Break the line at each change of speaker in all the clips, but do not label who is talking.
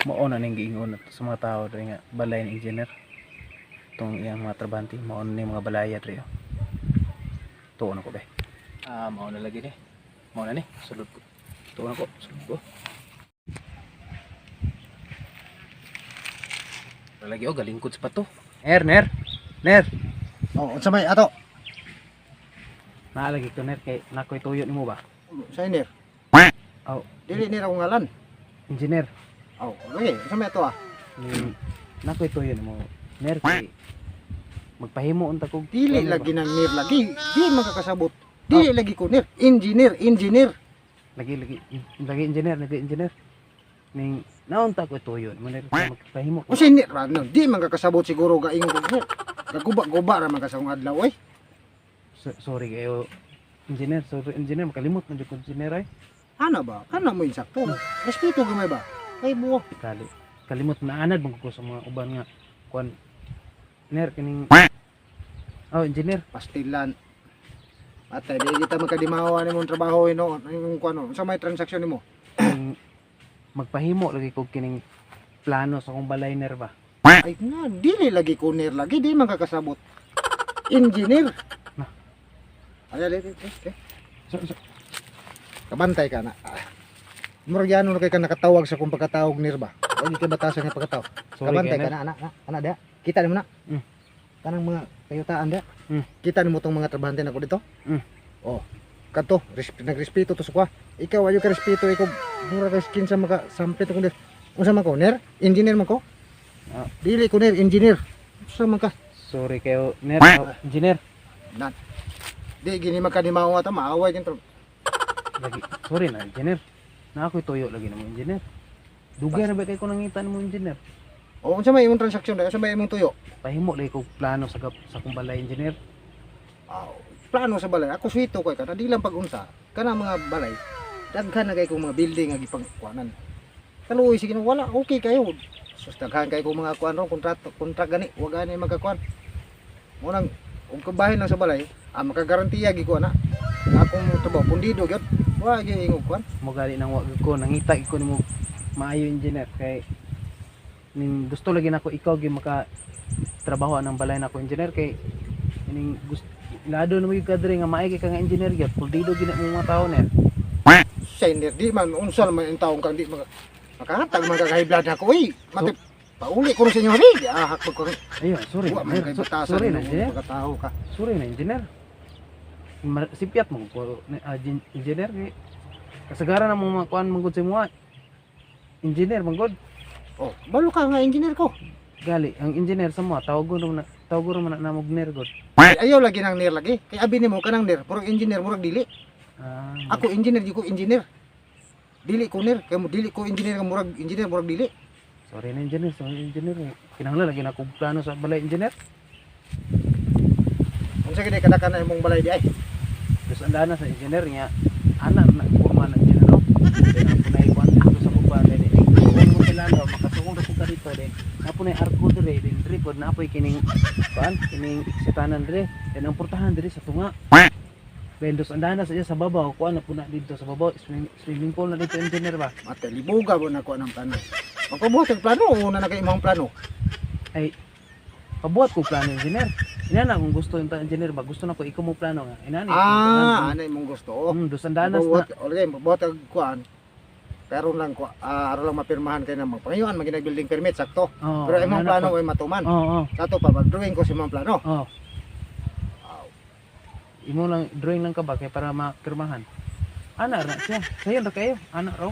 Mao na ning giingon na to sa mga tao diri nga balay ni engineer. Tong iyang mga trabante, mao na ning mga balaya diri, oh. Tuo na ko be. Ah, mao na lagi ni. Mao na ni, sulod ko. Tuo na ko, sulod ko. Lagi oh, galingkod sa pato. Ner, ner. Ner.
Oh, unsa may ato?
Naa lagi ko, ner, kay nakoy tuyo nimo ba?
Sa ner.
Oh,
Dili nir akong ngalan.
Engineer.
Oh, okay, unsa may ato ah?
Ning nakoy tuyo nimo. Ner, kay magpahimo unta kog
Dili
kuan ba?
lagi nang ner lagi. Di makakasabot. Dili lagi ko ner. Engineer, engineer.
Lagi, lagi, lagi engineer, lagi engineer. Ning naunta ko tuyo nimo, ner, kay magpahimo ko.
Unsa ner ano? Di makakasabot siguro ga ingon ko ner. Gaguba-guba ra man ka sa akong adlaw oy.
Sorry kayo, engineer, sorry engineer, makalimot na jud ko, engineer ay.
Ana ba? Kana mo insakto. Respeto gamay ba? Kay buo.
Kali kalimot na anad man ko sa mga uban nga kuan, ner, kining. Oh, engineer.
Pastilan. Atay, di kita magkadimawa nimong trabaho ino. Yung kuano, unsa may transaksyon nimo?
Kining magpahimo lagi ko kining plano sa akong balay, ner ba.
Ay nga, dili lagi ko ner lagi, di makakasabot. Engineer.
Na.
Ay, ay, ay, ay, ay.
So,
Kabantay ka na. Ah. Murag yan na kay ka nakatawag sa kung pagkatawag nir ba? Wag kay batasan nga pagkatawag.
Sorry
Kabantay
kayo,
ka
ner.
na, ana, ana, ana dia. Kita nimo na. Kanang mga kayutaan dia. Kita nimo tong mga trabahante nako dito. Oh. Kadto, nagrespeto to sa kwa. Ikaw ayo ka respeto, ikaw mura ka skin sa maka sampit ko nir. Unsa man ko ner? Engineer man ko?
Ah.
Dili ko ner, engineer. Unsa man ka?
Sorry kayo, ner. Oh, engineer.
Nan. Di gini makadimawa ta maaway kinto.
Lagi, sorry na, engineer. Na ako'y tuyo lagi namo, engineer. Dugay na ba kay ko nangita nimo, engineer?
O unsa may imong transaksyon dai? Unsa may imong tuyo?
Pahimo lagi ko plano sa sa akong balay, engineer.
Aw, plano sa balay. Ako swito koy kana di lang pag-unsa. Kana mga balay daghan na kay kong mga building nga gipangkuanan. Kaluoy sige wala okay kayo. Sus, daghan kay kong mga kuan ron, kontrato, kontrak gani, wa gani magkakuan. Mo nang og kabahin lang sa balay, ah, makagarantiya gi ko ana. Akong trabaho pundido gyud. Wa gyud ingog kuan.
Mo gali nang wa gyud ko nangita gyud ko nimo maayo, engineer, kay ning gusto lagi nako ikaw gyud maka trabaho anang balay nako, engineer, kay ining gusto lado na mo gyud ka diri nga maay kay ka nga engineer gyud, puldido gyud na imong mga tawo, ner.
Sender di man unsa man ang taong kang di maka makahatag man kakahiblad ako oy. Mati pauli ko rin sa inyo hari. Ah, hakbag ko.
Ayun, sorry
Wa
na,
man
ner.
kay batasan
Sorry na,
imong
engineer.
pagkatao ka.
Sorry na, engineer. Sipyat mo ko engineer, kay kasagaran ang mga kuan manggod sa imuha. Engineer manggod.
Oh, balo ka nga engineer ko.
Gali ang engineer sa mga tawag na tawag man na namog ner god.
Ay, ayaw lagi nang ner lagi. Kay abi nimo kanang ner, purong engineer murag dili.
Ah,
Ako engineer di ko engineer. Dili ko ner, kay mo dili ko engineer nga murag engineer murag dili.
Sorry na, engineer, sorry, engineer. Kinahanglan lagi na akong plano sa balay, engineer.
Unsa gid kada kana imong balay di ay?
Terus andana sa engineer nga ana na kurma na engineer no. Then ako na ikuan dito sa baba, then kung mo kilala makasugong ra pud ka dito, then napo na arko dire, then dire pod na apoy kining kuan kining eksitanan dire, then ang portahan dire sa tunga. Then dos andana sa iya sa babaw, kuan na pud na dito sa babaw, swimming pool na dito, engineer ba.
Mate libuga mo na ko anang plano. Magpabuhat og plano, una na kay imong plano.
Ay, pabuhat ko plano, engineer. Inana kung gusto yung engineer ba, gusto na ko ikaw mo plano nga. Inani.
Ah, ana imong gusto.
Dos andanas na.
Magpabuhat, okay, magpabuhat og kuan. Pero lang ko aron lang mapirmahan kay nang magpangayuan maging building permit sakto.
Oh,
Pero imong
inana
plano
pa.
ay matuman.
Oo.
Sa ato pa mag-drawing ko sa imong plano.
Oh. Imo lang drawing lang ka ba kay para mapirmahan. Ana ra siya. Sayon ra kayo. Ana raw.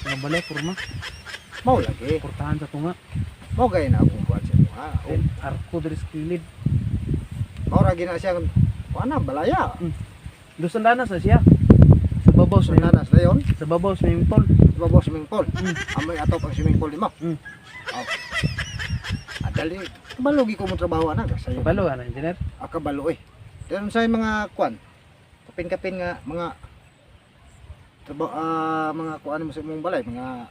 Nga balay kurma,
Mao lagi.
portahan sa tunga.
Mao gay na akong kuan sa imo. Ah,
Then arko diri sa kilid.
mao ra gina siya kuan na balaya.
Dosandana sa siya. Sa babaw swimming,
Sundanas na yon.
sa babaw swimming pool.
Sa babaw swimming pool. Amoy atop ang swimming pool nimo. Oh. Adali, kabalo gi ko mo trabaho ana sayo.
Kabalo ana, engineer.
Ah, kabalo eh. Pero sa mga kuan, kapin-kapin nga mga trabaho, ah, mga kuan mo sa imong balay, mga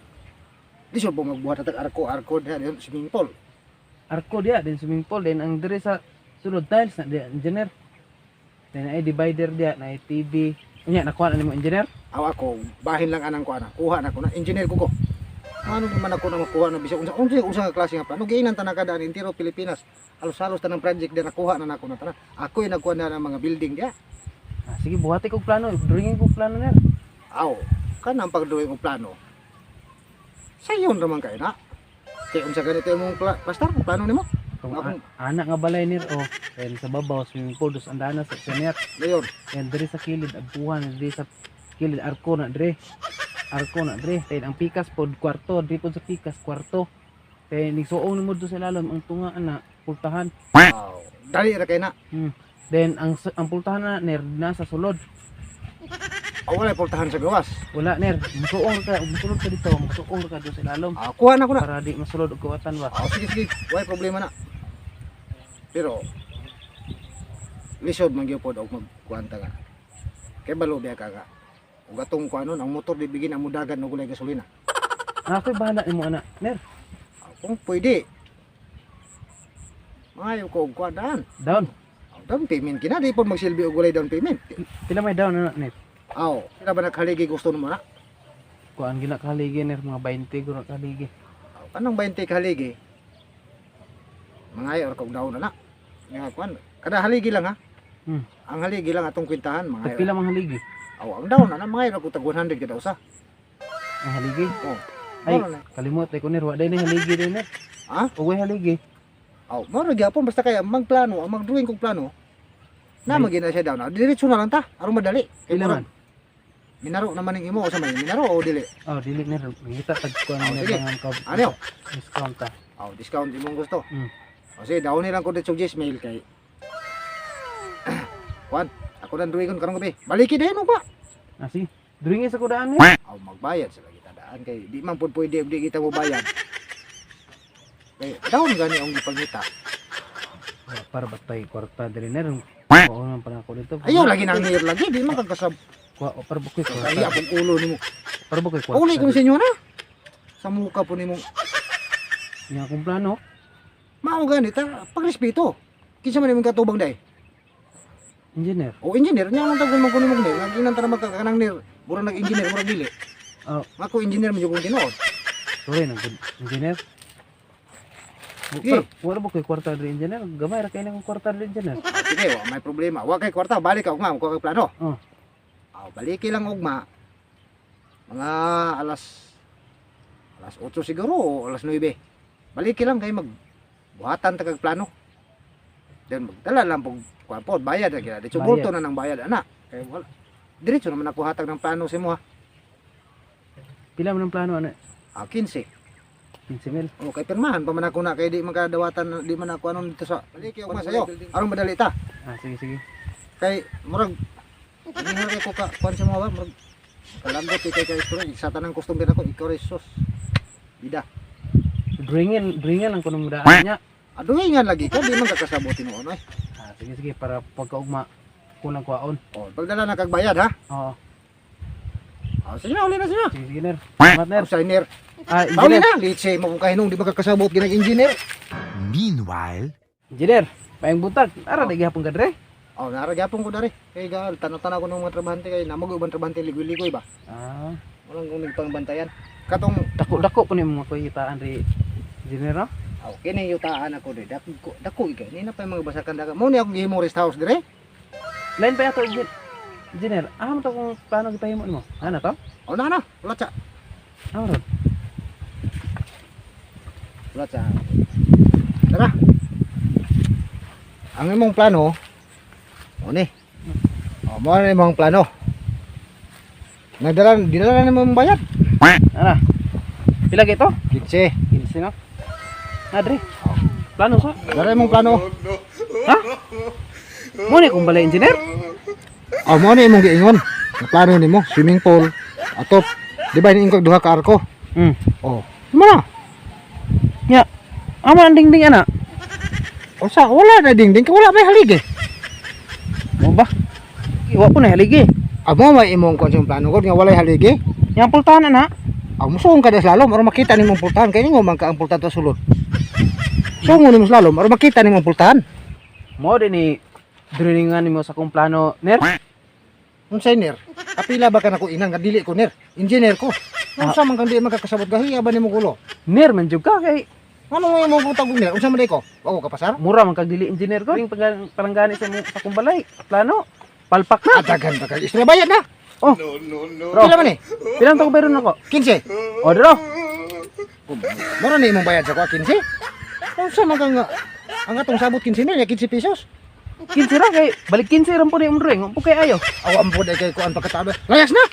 di siya po magbuhat at arko arko diha diha, swimming pool.
Arko diya din swimming pool, then ang diri sa sulod tiles na diya, engineer. Then ay divider diya na ay TV. Unya nakuha na nimo, engineer.
Aw ako, bahin lang anang ko ana. Kuha na ko na engineer ko ko. Ano naman ako na makuha na bisag unsa unsa unsa nga klase nga plano giinan tanan kada entiro Pilipinas. Halos-halos tanang project din nakuha na nako na tanan. Ako yung nagkuha na ng mga building dia.
Ah, sige, buhati kog plano, drawing kog plano, ner.
Aw, kanang pagdrawing og plano. Sayon raman kay na. Kay unsa ganito imong plaster, plano nimo?
Kung
Akong-
ana nga balay, ner, oh. Then sa babaw swimming pool, dos andana sa ner.
Dayon.
Then diri sa kilid agpuhan, diri sa kilid arko na diri. Arko na diri. Then ang pikas pod kwarto, diri pod sa pikas kwarto. Then nigsuong nimo do sa ilalom ang tunga ana pultahan.
Aw, dali ra kay na.
Then ang pultahan na, ner, nasa sulod.
Aw, wala pultahan sa gawas.
Wala, ner, musuong ka, musulod ka dito, musuong ka do sa ilalom
Ah, kuha na ko na.
para di masulod og kawatan ba.
Ah, sige sige, wala problema na. Pero lisod man gyud pod og magkuan ta nga. Kay balo biya ka nga. Ug atong kuanon ang motor di bigin ang mudagan og walay gasolina.
Ah, ako'y bahala nimo ana, ner.
Ah, kung pwede. Maayo ko og kuan daan.
Down.
Ah, down payment kina di pod magsilbi og walay down payment.
Pila may down ana, ner?
Aw, sila ba naghaligi gusto nimo na?
Kuan gina kahaligi, ner, mga 20 guro kahaligi.
Aw, kanang 20 kahaligi. Mangayo ra kog down na na. Nga kuan, kada haligi lang ha. Ang haligi lang atong kwentahan mga.
Tag pila mga haligi?
Aw, ang down na na mga ko tag 100 kada usa.
Ang haligi?
Oh.
Ay,
Mao na.
kalimot ay ko, ner, wa day ni haligi day, ner.
Ha?
Uway haligi.
Aw, mao ra gyapon basta kay ang magplano, ang magdrawing kog plano. Na
Ay.
magina siya down. Diretso na lang ta, aron madali. Kay
Pila
murag
man?
Minaro naman ning imo sa may minaro o dili.
Oh, dili, ner, ngita tag kuan
Oh,
ner
sige.
mga ka.
Ano?
Discount ta.
Aw, discount imong gusto. O sige, down ni lang ko dito sa Gmail kay Kuan, ako nang drawing karong gabi. Baliki din mo ba?
Ah, sige. Drawing sa kudaan, ner.
Aw, magbayad sila kita daan kay di man pud pwede og di kita mo bayad. Kay down gani ang gipangita.
Wala para batay kwarta diri, ner. Oo naman pa ako dito.
Ayaw lagi nang nir lagi, di man kag kasab.
Kuha para ba koy
Kaya
kwarta?
akong ulo nimo.
Para ba koy kwarta?
Uli ko sa inyo na. Sa muka po nimo.
Nya akong plano.
Mao gani ta pagrespeto. Kinsa man imong katubang day?
Engineer.
O engineer nya lang tagon man kuno mong nir. Naging ta magkakanang nir. Mura nag engineer, mura dili.
Oh.
Ako engineer man jud kong tinuod.
Sorry nang good engineer.
Sige.
Para wala ba koy kwarta diri, engineer? Gamay ra kay na akong kwarta diri, engineer.
Sige, wa may problema. Wa kay kwarta, balik ka ugma, kuha kay plano.
Oh.
Aw, baliki lang ugma. Mga alas alas 8 siguro o alas 9. Baliki lang kay mag buhatan ta kag plano. Then magdala lang pog kuan pod bayad ra gyud. Diretso
Bayad.
bulto na nang bayad ana. Kay wala. Diretso naman ako hatag ng plano sa imo ha.
Pila man ang plano ana?
Ah, 15.
15 mil.
O kay pirmahan pa man ako na kay di makadawatan, di man ako anon dito sa baliki ugma sayo. Aron madali ta.
Ah, sige sige.
Kay murag hindi ko ka kuan sa mga ba murag kalambot kay kay kay sa tanang customer nako ikaw ray sus. Bida.
Drawingin, drawingin lang ko nung daan niya.
Aduy nga lagi ka di man ka kasabot tinuon oy.
Ah, sige sige para pagkaugma kulang kwaon.
Oh, pagdala na kag bayad ha.
Oo.
Oh, sige na, uli na sige na.
Sige sige, ner. Salamat, ner.
Oh, signer.
Ah,
Uli
engineer.
na, litse mo kung kahinong di man ka kasabot ginag engineer.
Meanwhile,
Engineer, maayong buntag. Ara na gihapon ka dre.
Oh, nara gyapon ko dari. Kay gal tanaw-tanaw ko ng mga trabahante kay namag uban trabahante ligoy-ligoy ba.
Ah,
Walang kung nagpangbantayan. Katong
dako-dako po ni mga kuyitaan ri engineer, no?
oh, kini yutaan ako de. Dako dako ikay. Ni na pa yung mga basakan daga. Mo ni akong gihimong rest house dire.
Lain pa yato, engineer. Ah, mo to kung paano gipahimo nimo. Ana to?
Oh, na na. Wala tsa.
Ah, ron.
Wala tsa. Tara. Ang imong plano, o ni. O, mo na imong plano. Nagdala, dinala na imong bayad.
Ana. Pila kay to?
15.
15 no? Adre. Plano sa?
Dala imong plano.
Ha? Mo ni kung balay, engineer?
O, mo na imong giingon. Ang plano nimo, swimming pool, atop. Di ba niingkog duha ka arko? O, mo na.
Nya. Ama ang dingding ana.
O sa, wala na dingding, kay wala may haligi.
Mo ba? Iwa po na haligi.
Amo may imong kon sa plano ko nga walay haligi.
Yang pultahan ana.
Ang musuong ka na sa lalom, aron makita nimong pultahan kay ningo man ka ang pultahan sa sulod. Sungo nimo sa lalom aron makita nimong pultahan.
Mo din ni drawingan nimo sa kong plano, ner.
Unsay ner? Kapila ba ka nako inang nga dili ko ner? Engineer ko. Unsa man kang di makakasabot gahiya ba nimo gulo?
Ner man jud ka kay
Ano nga imong butag og ner? Unsa man di ko? Wa ko kapasar?
mura man kag dili engineer ko. Ring palanggani sa sa akong balay. Plano. Palpak na.
Adagan pa kay istorya bayad na.
Oh. Bro.
Pila man ni?
Pilang to ko bayron ako?
15.
O dro.
Mura na imong bayad sa ko 15. Unsa man kang ang atong sabot 15 mil, 15 pesos.
15 ra kay balik 15 ra po ni imong drawing. Wa po kay ayo.
Aw, ampod ay kay kuan pagkatabi. Layas na.